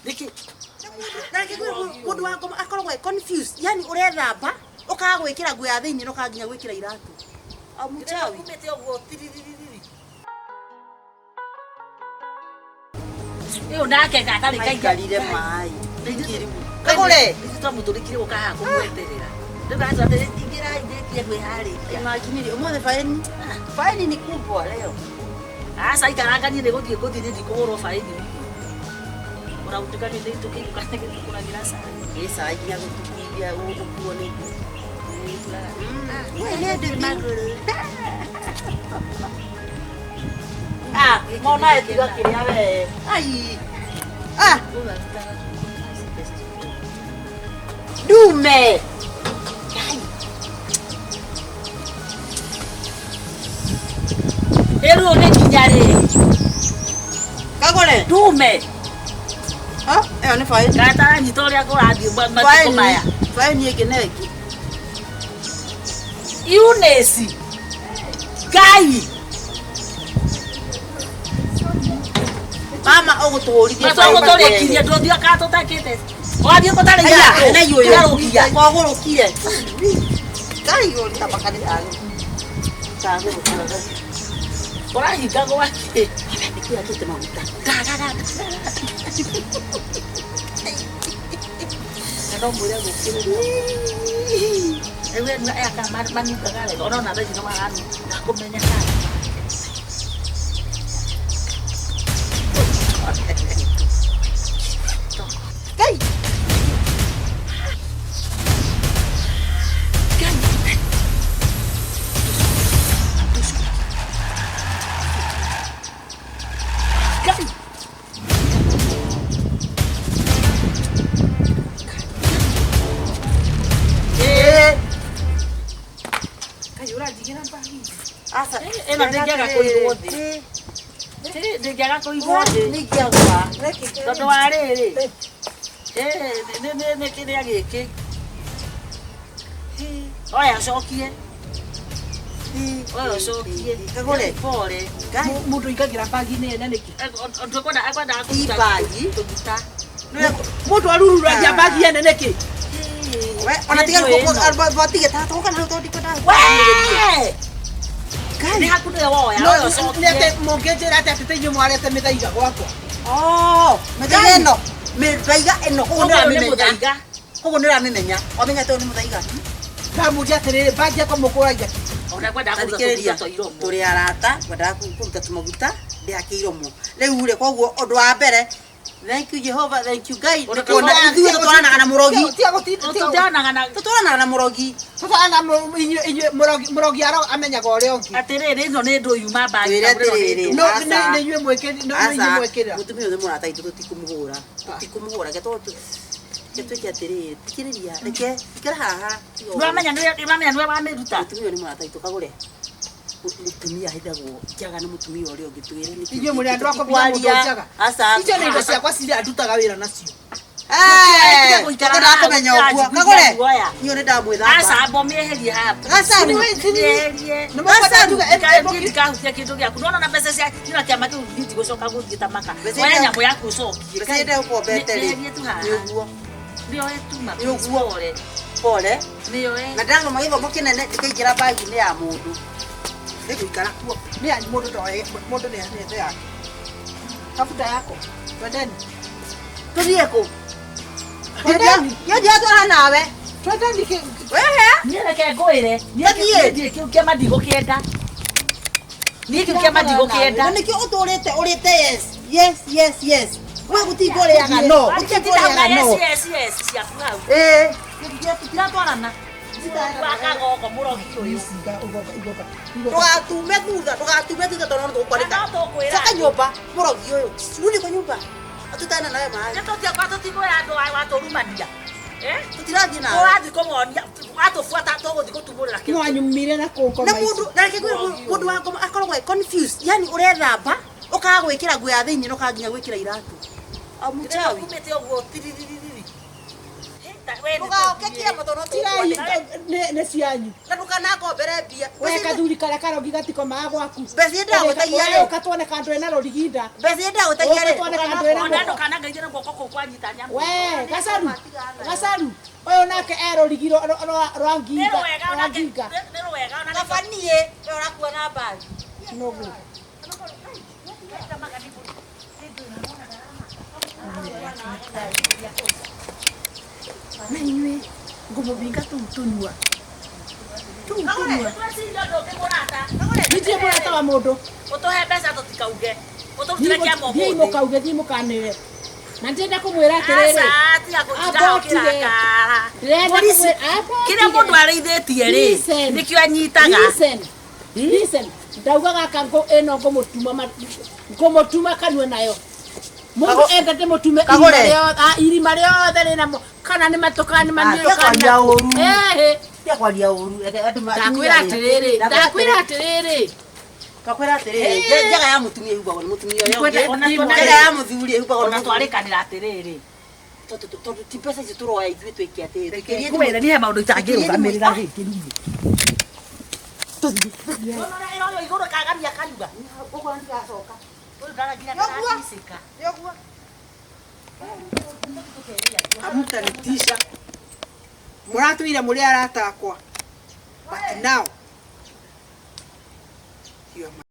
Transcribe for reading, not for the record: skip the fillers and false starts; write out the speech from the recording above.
Nĩkĩ? Na reke ngwĩre mũndũ wa ngoma akoragwo e confused. Yani ũrethamba ũkaga gwĩkĩra nguo ya thĩinĩ na ũkaga nginya gwĩkĩra iratũ. Mchawi. Kumĩte ũguo tiriririri. Ĩyo nake gatarĩ kaingĩ. Maikarire maĩ. Kagũre. Ithuĩ twamũtũrĩkire gũka haha kũmweterera. Rĩu gacoka atĩrĩ, ingĩrai ndĩkie kwĩharĩria. Imagine ũmũthĩ faini. Faini ni kubwa leo. Aca ikaranga niĩ nĩ gũthiĩ ngũthiĩ niĩ ndikũhũrwo baĩni. Ona gũtuĩka niĩ nĩ tũkĩgũragĩra cai. Ĩ cai nginya gũtukuithia ũkuo nĩ Ah, We nĩ ndĩ Ah, mona ĩtiga kĩrĩa we. Ai. Ah, ndume. Ĩrũ nĩ nginya rĩ? Kagũre. Ndume. Ah, ĩyo nĩ faini. Gataranyita ũrĩa kũrathiĩ matukũ Faini. maya. Faini ĩngĩ na ĩngĩ. Eunice. Ngai. Mama ũgũtũhũrithia faini. Matũgũtũrĩkirie ndũthiĩ kana tũtakĩte. Wathiĩ gũtarĩ Aya, iratũ. na iũyũ. Irarũkia. Kwagũrũkire. Ngai ũrĩ ta makani tagũ. Tagũrũka. Ũrahinga gwakĩ? Nĩkĩ akĩte maguta? Na no mwĩre gũkĩrĩria. Rĩu aya kana manungaga wega ona ona thaa ici no maranunga kũmenya kana. Ngai. Ngai. Eh. Ngai ũranjigĩra mbagi. Aca. Ĩno ndĩngĩaga kũigwo thĩ. Ndĩngĩaga kũigwo thĩ. Nĩingĩagũa. Tondũ wa rĩrĩ. Nĩ kĩrĩa gĩkĩ. Oya ũcokie. Oya ũcokie. Kagũre. Pole. Ngai. Mũndũ aingagĩra bagi-inĩ ene nĩkĩ? Ũndũ ekwendaga Ti kũruta bagi. tũguta. Mũndũ arururagia bagi ene nĩkĩ? We, ona tiga batige tata ũka na tondũ ndikwenda. Wee! Ngai. Nĩ haku nĩwe woya. No, Oya nĩ ũcokie. atĩ mũngĩnjĩra atĩ atĩ ta inyuĩ mwarete mĩthaiga gwakwa. Oh, mĩthaiga ĩno. Mĩthaiga ĩno koguo Ũguo nĩ nĩũramĩmenya. mũthaiga. Koguo nĩũramĩmenya. Wamenya atĩ ũyũ nĩ mũthaiga. Ndamũria atĩrĩrĩ, bagi yakwa mũkũragia kĩ? Ona ekwendaga kũruta Thikĩrĩria, tũguta twa iromo. tũrĩ arata ngwendaga kũruta tũmaguta ndĩhake iromo rĩu rĩ koguo ũndũ wa mbere thank you Jehova thank you Ngai Ũndũ nĩ kuona wa- ithuĩ tũtwaranaga na mũrogi Tiga gũtinda- tiga- Tũtianaga na tũtwaranaga na mũrogi Tũtwaranaga na inyuĩ mũrogi amenyaga ũrĩa ũngĩ. atĩrĩrĩ ĩno nĩ ndũ yuma mbagi. Twĩre atĩrĩrĩ. No, Aca. nĩ inyuĩ mwĩkĩri- no, nĩ inyuĩ Aca, mwĩkĩrĩra. mũtumia ũyũ nĩ mũrata witũ tũtikũmũhũra tũtikũmũhũra reke twĩke atĩrĩrĩ thikĩrĩria reke ikara haha tiga ũguo. Nĩwamenya nĩwe wamĩruta. Mũtumia ũyũ nĩ mũrata witũ kagũre mũtumia ahithagwo njaga nĩ mũtumia ũrĩa ũngĩ twĩre nĩkĩ Inyuĩ mũrĩ andũ a kũmenya mũndũ tũtikwaria. njaga. Aca. Icio nĩ indo ciakwa ciria ndutaga wĩra nacio. Eh, gũikara tũkwendaga haha, kũmenya ũguo gũtirajiguithia kagũre guoya. niĩ nĩ ndamwĩthamba Aca mbo mĩeherie haha. Aca. Mĩeherie. Nĩ mũkwenda njuge, Ndikahutia kĩndũ gĩaku. Nĩwona na mbeca cia na kĩama kĩu niĩ ndigũcoka gũthiĩ ta maka. Mbeca Oya iria- nyamũ yaku ũcokie. mbeca iria ndĩgũkombete rĩ Mĩeherie tu haha. nĩ ũguo Nĩoe tu ma. Nĩ ũguo. Pole. pole Nĩoe. na ndĩrathoma gĩthomo kĩnene ndĩkaingĩra bagi-inĩ ya mũndũ Nĩngũikara kuo. Nĩ yanyu mũndũ ndoe, mũndũ nĩ ethe yake. Tafuta yako. Twendeni. tũthiĩ kũ Twendeni. niĩ ndiratwara nawe Twendeni kĩ- wehe Niĩ reke ngwĩre. Niĩ Tũthiĩ. niĩ kĩu kĩama ndigũkĩenda. Niĩ kĩu kĩama ndigũkĩenda. na nĩkĩo ũtũrĩte ũrĩte yes yes yes yes we gũtinga ũrĩaga no gũtinga ũrĩaga no Yes, yes, yes, ciaku hau. ĩĩ Tũtiratwarana. Wakagogo mũrogi ũyũ. Ndũgatume thutha ndũgatume thutha tondũ no tũgũkwanĩka Na no tũkwĩra coka andũ. nyũmba mũrogi ũyũ rudi kwa nyũmba atutane nawe maĩ Nĩ tũtiakwa tũtikwĩra andũ watũrumania. Eh? tũtirathiĩ nawe Tũrathiĩ kũmonia watũbuata tũgũthiĩ gũtumũrĩra kĩndũ. Mwanyumire na kũngoma na ici. mũndũ na reke ngwĩre mũndũ wa ngoma akoragwo e confused yani ũrethamba ũkaga gwĩkĩra nguo ya thĩinĩ na ũkaga nginya gwĩkĩra iratũ. Mchawi. Kumĩte ũguo tiriririri. Ndũgaoke kĩama tondũ Tigai tũkwandĩka. nĩ cianyu. Na ndũkanakombere mbia. We kathuri karĩa karogi gatikomaga gwaku. Mbeca iria ndagũteithia rĩ. Ũka tuone kandũ ena rũriginda. Mbeca iria ndagũteithia rĩ. Ũka tuone kandũ ena Ona mũhuko. ndũkanangeithie na guoko kũu kwanyita nyamũ. We gacaru gacaru ũyũ nake e rũrigi rwa Nĩ nginga rwega rwa onake nginga. nĩ rwega onake. Kaba niĩ we ũrakua na mbagi. Nũgũ. Na inyuĩ ngũmũbinga tũu tũnua. Tũu tũnua. Tweciria ũndũ ũngĩ mũrata. Niĩ mũrata wa mũndũ. Ũtũhe mbeca tũtikauge. Ũtũrutĩre kĩama Thiĩ ũmũthĩ. mũkauge thiĩ mũkanĩre. Na ndĩrenda kũmwĩra atĩrĩrĩ. Aca, tiga gũtinda Amba ũtige. ũkĩrakara. Ndĩrenda Polisi, kũmwĩra amba kĩrĩa ũtige. mũndũ arĩithĩtie rĩ Listen. nĩkĩo anyitaga. Listen. Listen. Ndauga gaka ngũ ĩno ngũmũtuma ngũmũtuma kanua nayo. Mũndũ enda ndĩmũtume irima Kagũre. irima rĩothe rĩna kana nĩ matũ kana nĩ maniũrũ tiga kwaria ũru. Ĩhĩ. Tiga kwaria ũru. Reke andũ Ndakwĩra atĩrĩrĩ, ndakwĩra atĩrĩrĩ. Ngakwĩra atĩrĩrĩ, njaga ya mũtumia ĩhumbagwo nĩ mũtumia ũrĩa ũngĩ. Ona tuona- Njaga ya mũthuri ĩhumbagwo nĩ Ona mũthuri. twarĩkanĩra atĩrĩrĩ. Tondũ ti mbeca icio tũroya ithuĩ twĩke atĩrĩ. Tũikĩrie Ngwĩre niĩ he maũndũ itangĩrũgamĩrĩra rĩngĩ niĩ. Ona ũrĩa ĩroywo igũrũ ĩkagamia kanua. Ũguo ndigacoka. Ũyũ ndaraginya Nĩũguo. ndaraticĩka. Nĩũguo. Hamtanitisha. Mũratũire mũrĩ arata akwa. But now you are my